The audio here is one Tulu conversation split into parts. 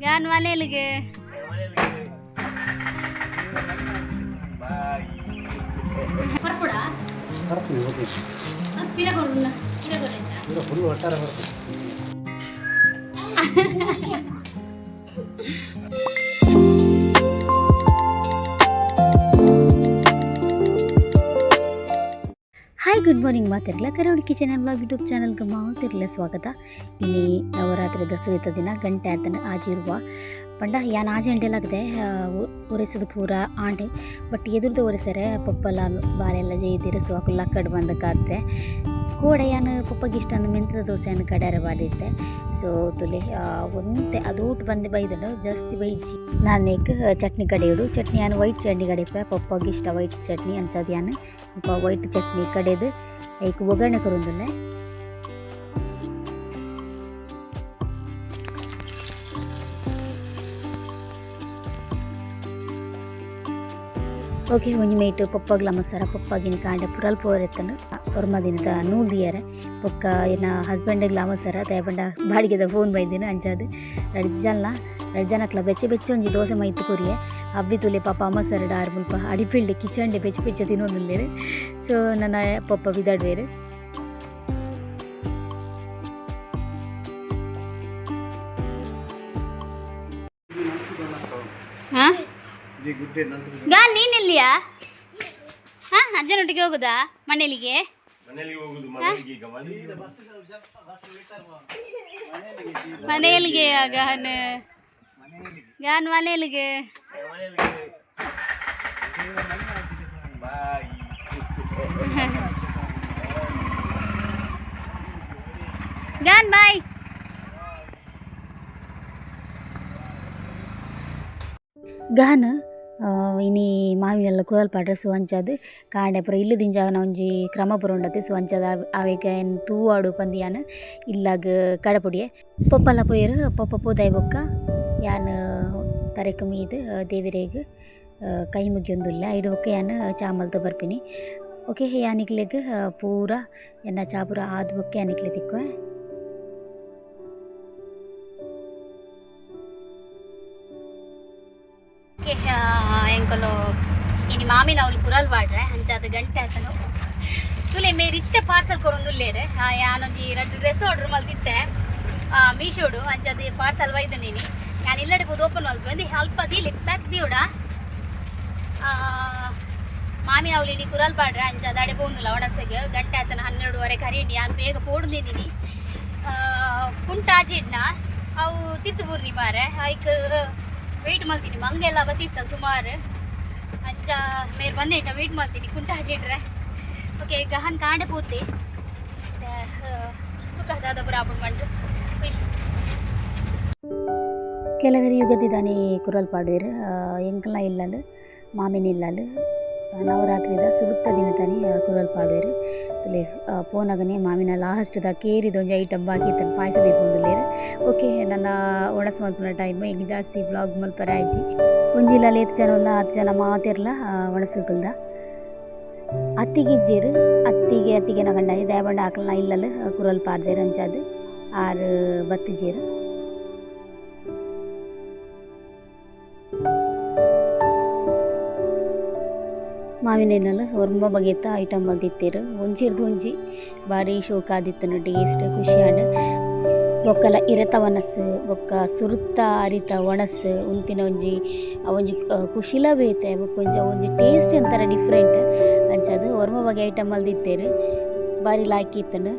ಗಾನ್ ಮನೇಲಿಗೆ ಬರ್ಪುಡ ಬರ್ತೀನಿ ಓಕೆ. ಅದು ಪಿರ ಕೊಡುಲ್ಲ ಪಿರ ಕೊಡೈತಾ? ಪೂರ ಫುಲ್ ಒಟ್ಟಾರೆ ಬರ್ತೀನಿ. ಹಾಯ್, ಗುಡ್ ಮಾರ್ನಿಂಗ್ ಮಾತಿರಲ್ಲ. Karavali kitchen and blog YouTube ಚಾನಲ್ಗೆ ಮಾತಿರಲ್ಲ ಸ್ವಾಗತ. ಇಲ್ಲಿ ನವರಾತ್ರಿ ದಸರಿತ ದಿನ ಗಂಟೆ ಆತನ ಆಜಿರುವ ಪಂಡ ಯಾನ್ ಆಜಿ ಅಂಡೆಲಾಗದೆ ಒರೆಸದು ಪೂರ ಆಂಡೆ. ಬಟ್ ಎದುರ್ದು ಒರೆಸರೆ ಪಪ್ಪಲ ಬಾಲೆಲ್ಲ ಜೈದಿರು. ಸೊ ಅಕುಲು ಲಕ್ಕಡ್ ಬಂದ ಕಾತೆ ಕೋಡೆ ಯಾನ್ ಪಪ್ಪಗೆ ಇಷ್ಟ ಅಂದ್ ಮೆಂತ್ಯದ ದೋಸೆಯನ್ನು ಕಡ್ಯಾರ ಬಾಡಿತ್ತೆ. ಸೊ ತುಲೆ ಒಂತೆ ಅದು ಊಟ ಬಂದು ಬೈದಳು ಜಾಸ್ತಿ ಬೈಜಿ. ನಾನು ಚಟ್ನಿ ಕಡೆಯೋಡು ಚಟ್ನಿ ಯಾನ್ ವೈಟ್ ಚಟ್ನಿ ಕಡೆಪೆ. ಪಪ್ಪಗೆ ಇಷ್ಟ ವೈಟ್ ಚಟ್ನಿ ಅಂಚದ ಯಾನ್ ವೈಟ್ ಚಟ್ನಿ ಕಡೆದು ಐಕ್ ಒಗ್ಗರಣೆ ಕೊರೊಂದುಲ್ಲೆ. ಓಕೆ, ಒಂಜಿ ಮೈಟ್ ಪಪ್ಪಗ್ಲ ಮಸಾರ ಪಪ್ಪಾಗಿನ ಕಾಂಡೆ ಪುರಲ್ ಪೋರೆತ್ತನು ಒರ್ಮ ದಿನದ ನೂಲ್ ದಿಯರೆ. ಬೊಕ್ಕ ಎನ್ನ ಹಸ್ಬೆಂಡ್ಗ್ಲ ಅಮಸರ ದಯಪಂಡ ಬಾಡಿಗೆದ ಫೋನ್ ಬೈದಿನ. ಅಂಚಾದ್ ರಡ್ಡ್ ಜನ ರಡ್ಡ್ ಜನಕ್ಲ ಬೆಚ್ಚ ಬೆಚ್ಚ ಒಂಜಿ ದೋಸೆ ಮೈತ್ ಕೊರಿಯೆ. ಅಬ್ಬಿ ತುಲೆ ಪಾಪ ಅಮಸರಡ್ ಆರ್ ಮುಲ್ಪ ಅಡಿಪಿಲ್ಡ್ ಕಿಚನ್ಡೆ ಬೆಚ್ಚ ಬೆಚ್ಚ ತಿನ್ನೊಂದುಲ್ಲೆರ್. ಸೊ ನನ್ನ ಪಪ್ಪ ಬಿದಾಡ್ವೇರು. ಹಾಂ. ಗುಡ್ ಡೇ ನಂತರ. ಗಾನ್ ನೀನೆಲ್ಲಿಯಾ? ಹಾಂ, ಅಜ್ಜನೊಟ್ಟಿಗೆ ಹೋಗುದಾ ಮನೇಲಿಗೆ? ಮನೆಯಲ್ಲಿ ಹೋಗುದು ಮನೆಗೆ ಈಗ ಮನೆಗೆ. ಮನೇಲಿಗೆ ಗಾನ್ ಗಾನ್ ಮನೇಲಿಗೆ. ಬಾಯ್. ಗಾನ್ ಬಾಯ್. ಗಾನ್ ಇನಿ ಮಾಮಿನೆಲ್ಲ ಕುರಲ್ ಪಾಡ್ರೆ. ಸೊ ಅಂಚಾದ್ ಕಾಂಡೆ ಪೂರ ಇಲ್ಲ್ ದಿಂಜಾವುನ ಒಂಜಿ ಕ್ರಮ ಪೂರ ಉಂಡತೆ. ಸೊ ಅಂಚಾದ್ ಅವೆಕ್ ಏನ್ ತೂವಾಡು ಪಂದ್ ಯಾನ್ ಇಲ್ಲಾಗ್ ಕಡಪುಡಿಯೆ. ಪೊಪ್ಪಲ ಪೋಯೆರ್. ಪೊಪ್ಪ ಪೋದಾಯಿ ಬೊಕ್ಕ ಯಾನ್ ತರೆಕ್ ಮೀದ್ ದೇವೆರೆಗ್ ಕೈ ಮುಗಿಯೊಂದುಲ್ಲೆ. ಐಡ್ ಬೊಕ್ಕ ಯಾನ್ ಚಾ ಮಲ್ತ್ ಬರ್ಪಿನಿ. ಓಕೆ, ಯಾನ್ ನಿಕ್ಲೆಗ್ ಪೂರ ಎನ್ನ ಚಾ ಪೂರ ಆದ್ ಬೊಕ್ಕ ಯಾನ್ ನಿಕ್ಲೆಗ್ ತಿಕ್ಕುವೆ. ಓಕೆ, ಎಂಕುಲು ಇನಿ ಮಾಮಿನ ಅವ್ಲು ಕುರಲ್ ಪಾಡ್ರೆ. ಅಂಚಾದ್ ಗಂಟೆ ಆತನು. ತುಲೆ ಮೇರ್ ಇತ್ತೆ ಪಾರ್ಸಲ್ ಕೊರೊಂದುಲ್ಲೆರ್. ಯಾನೊಂಜಿ ರಡ್ಡ್ ಡ್ರೆಸ್ ಆರ್ಡರ್ ಮಲ್ತಿತ್ತೆ ಮೀಶೋಡು. ಅಂಚಾದ್ ಪಾರ್ಸಲ್ ಬೈದುಂಡು. ಯಾನ್ ಇಲ್ಲಡೆ ಪೋದು ಓಪನ್ ಮಲ್ಪುವೆ. ಅಲ್ಪ ದೀಲೆ ಪ್ಯಾಕ್ ದಿಯೋಡ. ಮಾಮಿನ ಅವ್ಲು ಇನಿ ಕುರಲ್ ಪಾಡ್ರೆ. ಅಂಚಾದ್ ಅಡೆ ಪೋಂದುಲ್ಲ ಒಣಸೆಗ್. ಗಂಟೆ ಆತನ 12:30 ಕರೀಂಡಿ. ಯಾನ್ ಬೇಗ ಪೋಡುಂದಿನಿ. ಕುಂಟಾಜಿಡ್ನ ಅವು ತಿರ್ತು ಪೂರ್ಣಿ ಮಾರೆ. ಐಕ್ ವೆಯ್ಟ್ ಮಲ್ತೀನಿ. ಮಂಗೆಲ್ಲ ಬತ್ತಿತ್ತ ಸುಮಾರು. ಅಂಚ ಮೇರ್ ಬಂದೇಟ ವೆಯ್ಟ್ ಮಲ್ತೀನಿ ಕುಂಟಾಜಿಡ್ರೆ. ಓಕೆ, ಗಹನ್ ಕಾಂಡೆ ಪೂತಿ ತುಕ ದಾದ ಪೂರ ಆಪುಂಡು ಪಂಡ್ದ್. ಕೆಲವೆರ್ ಯುಗದಿದಾನಿ ಕುರಲ್ ಪಾಡುವೆರ್. ಎಂಕಲ್ನ ಇಲ್ಲಲ್ ಮಾಮಿನ ಇಲ್ಲಲ್ ನವರಾತ್ರಿದ ಸುರುತ್ತ ದಿನತಾನಿ ಕುರಲ್ ಪಾಡುವೆರ್. ತುಲೆ ಪೋನಗನೆ ಮಾಮಿನ ಲಾಸ್ಟ್ ದ ಕೇರಿದ ಒಂಜಿ ಐಟಮ್ ಬಾಕಿ ಇತ್ತುಂಡು, ಪಾಯಸ ಬೇಪೊಂದುಲ್ಲೆರ್. ಓಕೆ, ನನ್ನ ಒಣಸ್ ಮಲ್ಪುನ ಟೈಮ್. ಎಂಕ್ ಜಾಸ್ತಿ ವ್ಲಾಗ್ ಮಲ್ಪರೆ ಆಯ್ಜಿ. ಒಂಜಿ ಇಲ್ಲಲ್ ಏತ್ ಜನ ಉಲ್ಲ ಆತ್ ಜನ ಮಾತೆರ್ಲ ಒಣಸುಕುಲ್ದ. ಅತ್ತಿಗೆ ಇಜ್ಜೆರ್. ಅತ್ತಿಗೆ ಅತ್ತಿಗೆನ ಗಂಡ ದಾಯೆ ಆಕಲ್ನ ಇಲ್ಲಲ್ ಕುರಲ್ ಪಾಡ್ದೆರ್. ಅಂಚಾದ್ ಆರ್ ಬತ್ತಿಜೆರ್. ಮಾಮಿನ ಇಲ್ಲಲ್ ಒರ್ಂಬ ಬಗೆತ ಐಟಮ್ ಮಲ್ತಿತ್ತೆರ್. ಒಂಜಿರ್ದ್ ಒಂಜಿ ಬಾರಿ ಶೋಕ್ ಆದಿತ್ತುಂಡು, ಟೇಸ್ಟ್ ಖುಷಿ ಆಂಡ್. ಬೊಕ್ಕಲ ಇರೆತ ಒನಸ್ ಬೊಕ್ಕ ಸುರುತ್ತ ಅರಿತ ಒಣಸ್ ಉನ್ಪಿನ ಒಂಜಿ ಅವೊಂಜಿ ಖುಷಿಲ ಬೇತೆ. ಬೊಕ್ಕ ಒಂಜಿ ಅವೊಂಜಿ ಟೇಸ್ಟ್ ಒಂಥರ ಡಿಫ್ರೆಂಟ್. ಅಂಚಾದ್ ಒರ್ಂಬ ಬಗೆ ಐಟಮ್ ಮಲ್ದಿತ್ತೆರ್. ಬಾರಿ ಲಾಯ್ಕ್ ಇತ್ತುಂಡು.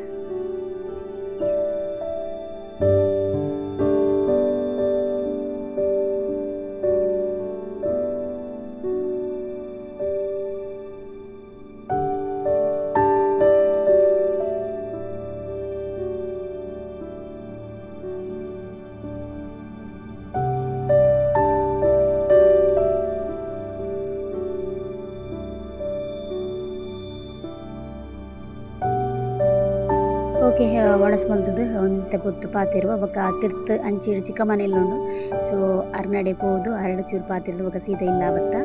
ಓಕೆ, ಒಣಸ್ ಮಲ್ತುದು ಒಂತೆ ಪೊರ್ತು ಪಾತೆರುವ. ಬೊಕ್ಕ ತಿರ್ತ್ ಅಂಚಿಡ್ ಚಿಕ್ಕ ಮನೆಲ್ ಉಂಡು. ಸೊ ಅರ್ನಡೆ ಪೋದು ಅರಡು ಚೂರು ಪಾತೆರ್ದು ಬೊಕ್ಕ ಸೀದಾ ಇಲ್ಲ ಬತ್ತ.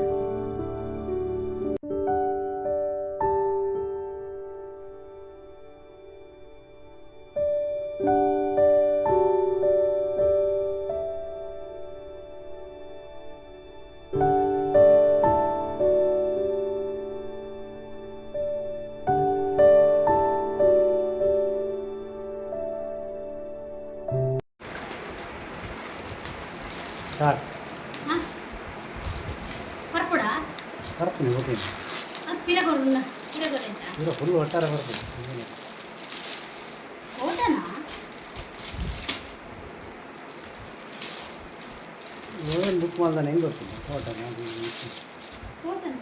ಸ್ಟಾರ್ಟ್. ಹಾಂ, ಪರ್ಪುಡ. ಬರ್ತೀನಿ, ಓಕೆ. ಅದು ಪಿರಗೊಡು ಪಿರಗೊಡು ಅಂತ. ಪೂರ ಫುಲ್ ಒಟ್ಟಾರೆ ಬರ್ತೀನಿ. ಓಟನಾ? ಏನು ಬುಕ್ ಮಾಡ್ದಾನೆ, ಹೆಂಗೆ ಗೊತ್ತಿಲ್ಲ, ಫೋಟೋ. ಓಟನ.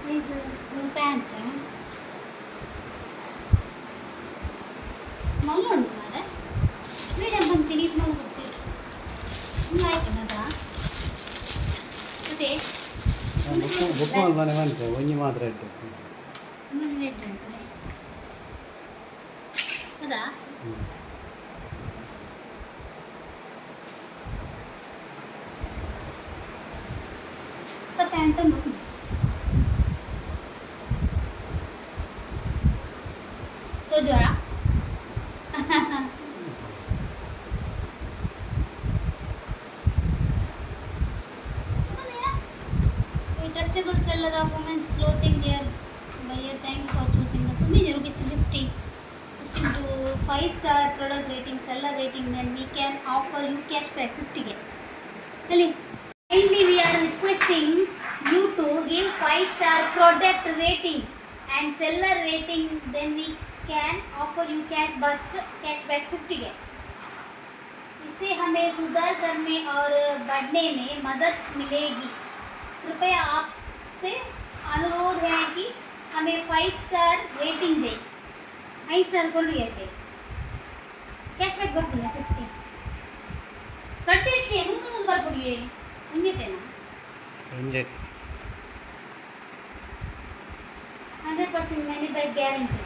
ಸೈಜ್ ಪ್ಯಾಂಟ್ ಸ್ಮಲ್ ಉಂಟು ಮಾರೆ. ಮೀಡಿಯಂ ಬಂತೀನಿ, ಸ್ಮಾಲ್ ಬರ್ತೀನಿ. ಆಯ್ತು ಅದೇ. ಬುಕ್ ಬುಕ್ ಮಾಡ್ದಾನೆ ಬಂತು, ಒಂಜಿ ಮಾತ್ರ ಇಟ್ಟು. ಮುಂದೆ ಉಂಟು ಅದಾ. ಹ್ಞೂ. ಪ್ಯಾಂಟ್ ಒಂದು ತೋಜುವರ. Trustable seller of women's clothing gear buyer, thank you for choosing us. Only ₹50. Stick to 5 star product rating, seller rating, then we can offer you cashback 50 ಗೆ. Ali, kindly we are requesting you to give 5 star product rating and seller rating, then we can offer you cashback 50 ಗೆ. इससे हमें सुधार करने और बढ़ने में मदद मिलेगी। कृपया आपसे अनुरोध है कि हमें 5 स्टार रेटिंग दें। 5 स्टार ಕೊಡಿ. ಕ್ಯಾಶ್ ಬ್ಯಾಕ್ ಬರ್ತಿಲ್ಲ 50. ರೊಟ್ಟಿ ನೂದು ನೂದು ಬರ್ಕೊಡಿ. ಒಂಜಿಟ್ಟೇನಾ? ಒಂಜೆ. 100% money back guarantee.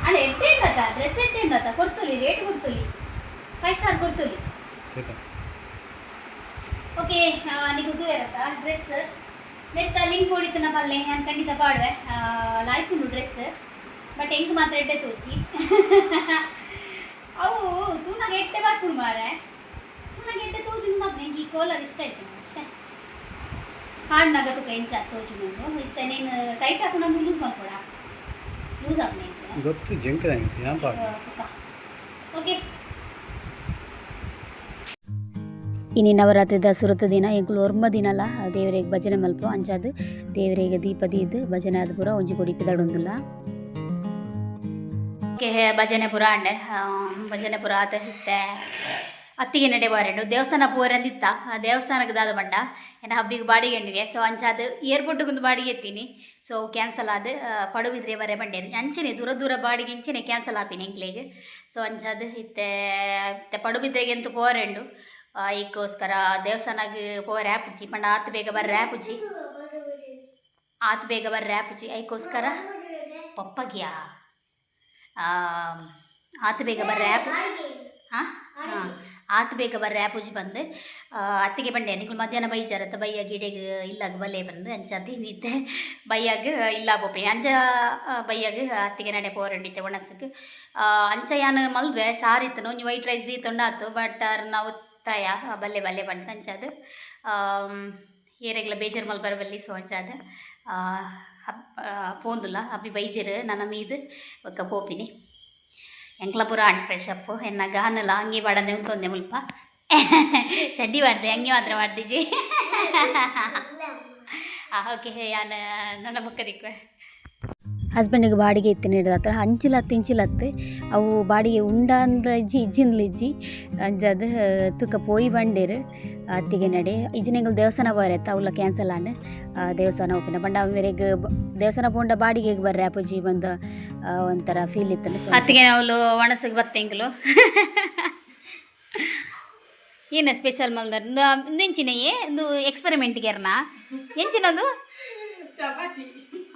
ಅಣ್ಣ, ಎಟ್ಟೆ ಉಂಡತ್ತ ಡ್ರೆಸ್? ಎಟ್ಟೆ ಉಂಡತ್ತ? ಕೊಡ್ತುಲಿ, ರೇಟ್ ಕೊಡ್ತುಲಿ, 5 ಸ್ಟಾರ್ ಕೊಡ್ತುಲಿ. ठीक. ಓಕೆ, ನಿಮಗೆ ತೂಯರತ್ತ ಡ್ರೆಸ್ ನೆತ್ತ ಲಿಂಕ್ ಹೊಡಿತನ ಪಲ್ಲೆ. ನಾನು ಖಂಡಿತ ಪಾಡುವೆ. ಲಾಯ್ಕ್ ಉಂಡು ಡ್ರೆಸ್, ಬಟ್ ಎಂಕ್ ಮಾತ್ರ ಎಡ್ಡೆ ತೋಚಿ. ಅವು ತೂನಾಗ ಎಡ್ಡೆ ಬರ್ಪುಂಡು ಮಾರೆ. ತೂನಾಗ ಎಡ್ಡೆ ತೋಜುಂಡು ಮಾತ್ರ. ಎಂಕ್ ಈ ಕೋಲರ್ ಇಷ್ಟ ಆಯ್ತು. ಶೇ, ಹಾಡ್ನಾಗ ತುಕ ಎಂಚ ತೋಜುಂಡು. ಇತ್ತೆ ನೀನು ಟೈಟ್ ಹಾಕೊಂಡು ಲೂಸ್ ಮಲ್ಕೊಡ, ಲೂಸ್ ಆಪುನ ಎಂಕ್. ಗೊತ್ತು, ಜಂಕ್ ಯಾನ್ ಪಾಡು. ತುಕ, ಓಕೆ. ಇನಿ ನವರಾತ್ರಿದ ಸುರುತ ದಿನ. ಎಂಕುಲು ಒರ್ಂಬ ದಿನಲ ದೇವರಿಗೆ ಭಜನೆ ಮಲ್ಪ. ಅಂಚಾದ್ ದೇವರಿಗೆ ದೀಪ ದೀದ್ ಭಜನೆ ಆದ್ ಪೂರ ಒಂಜಿ ಕೊಡಿ ಪಿದಡೊಂದುಲ್ಲ. ಓಕೆ, ಭಜನೆ ಪೂರ ಅಂಡೆ. ಭಜನೆ ಪೂರ ಆತ ಇತ್ತೆ ಅತ್ತಿಗೆ ನಡೆ ಬಾರೆಂಡು. ದೇವಸ್ಥಾನ ಪೂರಂದಿತ್ತ. ಆ ದೇವಸ್ಥಾನಕ್ಕೆ ದಾದ ಬಂಡ ಎನ್ನ ಹಬ್ಬಿಗೆ ಬಾಡಿಗೆ ಎಂಡಿಗೆ. ಸೊ ಅಂಚಾದ ಏರ್ಪೋರ್ಟ್ಗೊಂದು ಬಾಡಿಗೆ ಎತ್ತೀನಿ. ಸೊ ಕ್ಯಾನ್ಸಲ್ ಆದ ಪಡುಬಿದ್ರೆ ಬರೆ ಬಂಡೇನು. ಅಂಚನೆ ದೂರ ದೂರ ಬಾಡಿಗೆ ಇಂಚನೆ ಕ್ಯಾನ್ಸಲ್ ಆಪಿನಿ ಎಂಕ್ಲೆಗ್. ಸೊ ಅಂಚಾದ ಇತ್ತೆ ಇತ್ತೆ ಪಡುಬಿದ್ರೆಗೆ ಎಂತು ಪೋರೆಂಡು. ಐಕ್ಕೋಸ್ಕರ ದೇವಸ್ಥಾನಕ್ಕೆ ಪೋರೆ ಆಪುಜಿ ಪಂಡ ಆತ್ ಬೇಗ ಬರ್ರೆ ಆಪುಜಿ, ಆತ್ ಬೇಗ ಬರ್ರೆ ಆಪುಜಿ. ಐಕ್ಕೋಸ್ಕರ ಪಪ್ಪಗ್ಯಾ ಆತು ಬೇಗ ಬರ್ರೆ ಆಪು. ಹಾಂ ಹಾಂ, ಆತು ಬೇಗ ಬರ್ರೆ ಆಪುಜಿ ಬಂದು ಅತ್ತಿಗೆ ಬಂಡೆ. ನಿಂಗಳು ಮಧ್ಯಾಹ್ನ ಬೈಜಾರತ್ತ ಬೈಯಾಗ ಇಡೆಗ್ ಇಲ್ಲಾಗ ಬಲ್ಲೆ ಬಂದು. ಅಂಚ ತಿಂದಿತ್ತೆ ಬೈಯಾಗ ಇಲ್ಲ ಪೋಪೆ. ಅಂಚ ಬೈಯಾಗ ಅತ್ತಿಗೆ ನಡೆ ಪೋರಂಡಿತ್ತೆ ಒಣಸಕ್ಕೆ. ಅಂಚ ಯಾನ್ ಮಲ್ವೆ ಸಾರಿತ್ತನು ಒಂಜಿ ವೈಟ್ ರೈಸ್ ದೀತೊಂಡಾತು. ಬಟ್ ನಾವು ಒತ್ತಾಯ ಬಲ್ಲೆ ಬಲ್ಲೆ ಬಂತು. ಅಂಚಾದ ಏರೆಗ್ಲ ಬೇಜಾರು ಮಲ್ಪರ ಬಲ್ಲಿ. ಸೊ ಅಂಚಾದ ಪೋಂದುಲ್ಲ. ಅಪ್ಪಿ ಬೈಜರು ನನ್ನ ಮೀದು ಒಕ್ಕ ಪೋಪಿನಿ. ಎಂಕ್ಲ ಪೂರ ಅಂಡ್ ಫ್ರೆಶ್ ಅಪ್. ಎನ್ನ ಗಾನಲ ಅಂಗಿ ಬಾಡಂದೆ ಉಂತೊಂದೆ ಮುಲ್ಪ. ಚಡ್ಡಿ ಬಾಡ್ದೆ, ಅಂಗಿ ಮಾತ್ರ ಬಾಡ್ದಿಜಿ. ಓಕೆ, ಯಾನ್ ನನ್ನ ಬುಕ್ಕ ದಿಕ್ವೆ. ಹಸ್ಬೆಂಡಿಗೆ ಬಾಡಿಗೆ ಇತ್ತು ನೀಡಿದ ಹತ್ರ ಅಂಚಿಲತ್ತು ಇಂಚಿಲತ್ತು. ಅವು ಬಾಡಿಗೆ ಉಂಡಾಂದ ಇಜ್ಜಿ, ಇಜ್ಜಿಂದ್ಲ ಇಜ್ಜಿ. ಅಂಚಾದ್ ತುಕ ಪೋಯಿ ಬಂಡೇರು ಅತ್ತಿಗೆ ನಡೆ. ಇಜ್ಜಿನೆಂಗುಲು ದೇವಸ್ಥಾನ ಬೋರೆತ್ತ, ಅವುಲ ಕ್ಯಾನ್ಸಲ್ ಆಂಡ್. ದೇವಸ್ಥಾನ ಓಪಿನ ಪಂಡ ಮೇರೆಗ್ ದೇವಸ್ಥಾನ ಪೋಂಡ ಬಾಡಿಗೆಗೆ ಬರ್ರೆ ಅಪುಜಿ ಬಂದ ಒಂಥರ ಫೀಲ್ ಇತ್ತಲ್ಲ. ಸೊ ಅತ್ತಿಗೆ ಅವಳು ಒಣಸಿಗೆ ಬತ್ತೆಂಗ್ಲು. ಏನು ಸ್ಪೆಷಲ್ ಮಲ್ದರ್? ಇಂಚಿನೆಯೇ ಒಂದು ಎಕ್ಸ್ಪೆರಿಮೆಂಟ್ಗೆ ಎರ್ನ ಎಂಚಿನದು? ಚಪಾತಿ.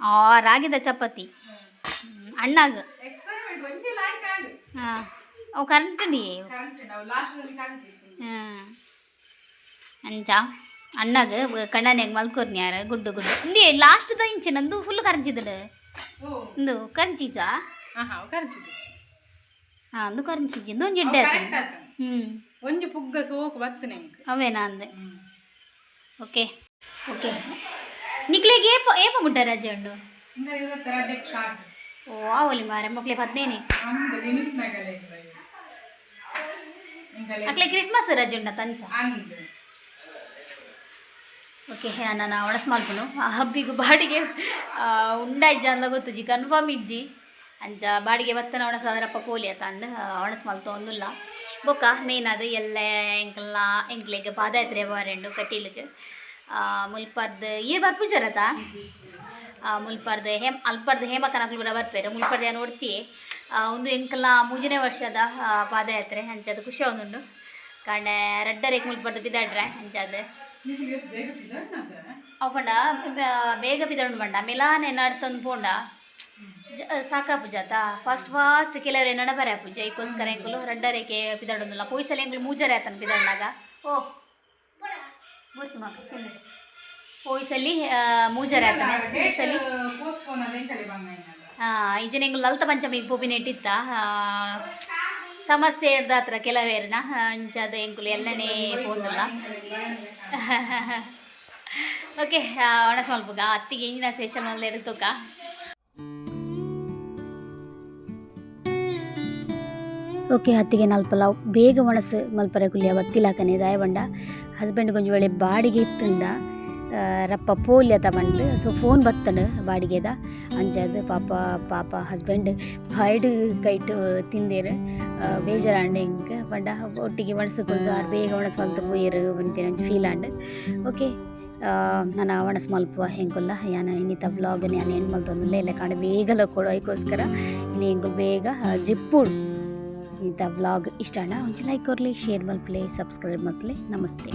ಆ ರಾಗಿದ ಚಪಾತಿ ಅಣ್ಣಾಗ. ಎಕ್ಸ್ಪೆರಿಮೆಂಟ್ ಒಂಜಿ ಲಾಯ್ಕ್ ಆಂಡ್. ಹಾಂ, ಅವು ಕರೆಂಟ್ ಉಂಡಿ. ಕರೆಂಟ್ ನಾವು ಲಾಸ್ಟ್ ದಲ್ಲಿ ಕರೆಂಟ್. ಹಾಂ, ಅಂಚ ಅಣ್ಣಗ್ ಕಣ್ಣನೆಗ್ ಮಲ್ಕೊರ್ನಿ ಯಾರ. ಗುಡ್ಡು ಗುಡ್ಡು ಇಂದು ಲಾಸ್ಟ್ ದ ಇಂಚಿನ ಅಂದು ಫುಲ್ ಕರಂಚಿದಳು. ಓ. ಇಂದು ಕರಂಚೀಚಾ? ಹಾ ಹಾ, ಕರೆಂಟ್. ಹಾಂ, ಅಂದು ಕರಂಚೀಚಿ. ಇಂದು ಒಂಜಿ ಎಡ್ಡೆ ಆತು. ಕರೆಕ್ಟ್ ಆತ. ಹ್ಞೂ. ಒಂಜಿ ಪುಗ್ಗ ಸೋಕು ಬತ್ತನೆ ಎಂಕ್. ಅವೇನಾ ಅಂದೆ. Okay okay. ನಿಕ್ಲೆಗ್ ಏಪ ಏಪ ಮುಟ್ಟ ರಜೆ ಉಂಡು? ಇಂದ 22ಕ್ಕೆ ಸ್ಟಾರ್ಟ್. ಓ, ಆವೊಲಿ ಮಾರೆ, ಮೊಕ್ಲೆ 15. ಅಂದ್ ನಿಂತ್ನಾಗಲೇ ಇಂಗಲೇ. ಅಕ್ಲೆ ಕ್ರಿಸ್ಮಸ್ ರಜೆ ಉಂಡ ತಂಚ. ಅಂದ್. ಓಕೆ, ನಾನು ಒಣಸ್ ಮಲ್ಪುನು. ಆ ಹಬ್ಬಿಗು ಬಾಡಿಗೆ ಉಂಡ ಇಜ್ಜ ಅನ್ಲ ಗೊತ್ತುಜಿ, ಕನ್ಫರ್ಮ್ ಇಜ್ಜಿ. ಅಂಚ ಬಾಡಿಗೆ ಬತ್ತನ ಒಣಸ ಅದರಪ್ಪ ಕೋಲಿ ಆತ ಅಂದ್ ಒಣಸ್ ಮಲ್ತ ಒಂದುಲ್ಲ. ಬೊಕ್ಕ ಮೇನ್ ಅದು ಎಲ್ಲ ಎಂಕಲ್ನ ಎಂಕ್ಲೆಗ್ ಪಾದಯಾತ್ರೆ ಬಾರೆಂಡು ಕಟೀಲಿಗೆ. ಮುಲ್ಪರ್ದು ಈರ್ ಬರ್ಪುಜರತ? ಮುಲ್ಪರ್ದು ಹೇಮ್ ಅಲ್ಪರ್ದು ಹೇಮಕನಕ್ಲು ಪೂರ ಬರ್ಪೇರು. ಮುಲ್ಪರ್ದು ನೋಡ್ತಿ. ಒಂದು ಎಂಕಲ್ನ ಮೂಜನೇ ವರ್ಷದ ಪಾದಯಾತ್ರೆ. ಅಂಚ ಅದು ಖುಷಿ ಒಂದುಂಡು ಕಾಂಡೆ ರಡ್ಡರೇಕ್ ಮುಲ್ಪರ್ದು ಬಿದಾಡ್ರೆ ಅಂಚಾದ. ನಿಮಗೆ ಬೇಗ ಬಿದ್ದಣ್ಣ. ಅವು ಪಂಡ ಬೇಗ ಪಿದರುಂಡು ಪಂಡ ಮಿಲಾನೆ ನಡ್ತೊಂದು ಪೋಂಡ ಸಾಕಾಪುಜ ಆತ. ಫಾಸ್ಟ್ ಫಾಸ್ಟ್ ಕೆಲವರು ನಡ ಬರ ಪೂಜೆ. ಐಕೋಸ್ಕರ ಎಂಕುಲು ರಡ್ಡರೇಕೆ ಪಿದಡೊಂದಿಲ್ಲ. ಪೋಯ್ಸಲ ಎಂಕುಲು ಮೂಜರೆ ಆತನ ಪಿದಡ್ನಾಗ. ಓ ಬೋರ್ಚಿ ಮಾಕ ತಿಂದೆ. ಪೋಯ್ಸಲ್ಲಿ ಮೂಜರೆ ಆತನ ಈ ಸಲಿ. ಪೋಸ್ಟ್ಪೋನ್ ಅದೇನ್ ಕಡೆ ಬಂಗ. ಇಜನ ಎಂಕುಲು ಲಲಿತ ಪಂಚಮಿಗೆ ಪೋಪಿನ ಇಟ್ಟಿತ್ತ. ಸಮಸ್ಯೆ ಹಿಡ್ದಾತ್ರ ಕೆಲವೇರ್ನ. ಅಂಚಾದ ಎಂಕುಲು ಎಲ್ಲನೇ ಪೋಂದಿಲ್ಲ. ಓಕೆ, ಒಣ ಸ್ವಲ್ಪ ಅತ್ತಿಗೆ ಇಂಜಿನ ಸ್ಪೆಷಲ್ ಮಲ್ಲ ಇರ್ತುಕ. ಓಕೆ, ಅತ್ತಿಗೆ ನಲ್ಪಲ ಬೇಗ ಒಣಸು ಮಲ್ಪರೆ ಕುಲ್ಲಿಯ ಬತ್ತಿಲಾಕನೆ. ದಾಯ ಬಂಡ ಹಸ್ಬೆಂಡ್ ಕೊಂಚ ವೇಳೆ ಬಾಡಿಗೆ ಇತ್ತುಂಡ ರಪ್ಪ ಪೋಲ್ಯತ ಬಂದು. ಸೊ ಫೋನ್ ಬತ್ತಂಡು ಬಾಡಿಗೆದ. ಅಂಚಾದ್ ಪಾಪ ಪಾಪ ಹಸ್ಬೆಂಡ್ ಬಾಯ್ಡ್ ಕೈಟ್ ತಿಂದೇರು. ಬೇಜಾರಾಂಡ್ ಎಂಕ್. ಪಂಡ ಒಟ್ಟಿಗೆ ಒಣಸು ಕೊಲ್ದು ಆರು ಬೇಗ ಒಣಸು ಮಲ್ತು ಪೋಯೆರು ಪನ್ಪಿನ ಒಂಜಿ ಫೀಲ್ ಆಂಡ್. ಓಕೆ, ನಾನು ಒಣಸು ಮಲ್ಪುವ ಎಂಕುಲ್ಲ. ಯಾನ ಇನ್ನಿತ ವ್ಲಾಗ್ ಯಾನ್ ಎಂಡ್ ಮಲ್ತೊಂದುಲ್ಲೆ. ಇಲ್ಲ ಕಾಂಡೆ ಬೇಗಲ ಕೊಡು. ಐಕೋಸ್ಕರ ಇನಿ ಎಂಕುಲು ಬೇಗ ಜಿಪ್ಪುಡು. ಇಂಥ ವ್ಲಾಗ್ ಇಷ್ಟ ಅಣ್ಣ ಒಂಚು ಲೈಕ್ ಕೊರ್ಲಿ, ಶೇರ್ ಮಲ್ಪಲೆ, ಸಬ್ಸ್ಕ್ರೈಬ್ ಮಲ್ಪಲೆ. ನಮಸ್ತೆ.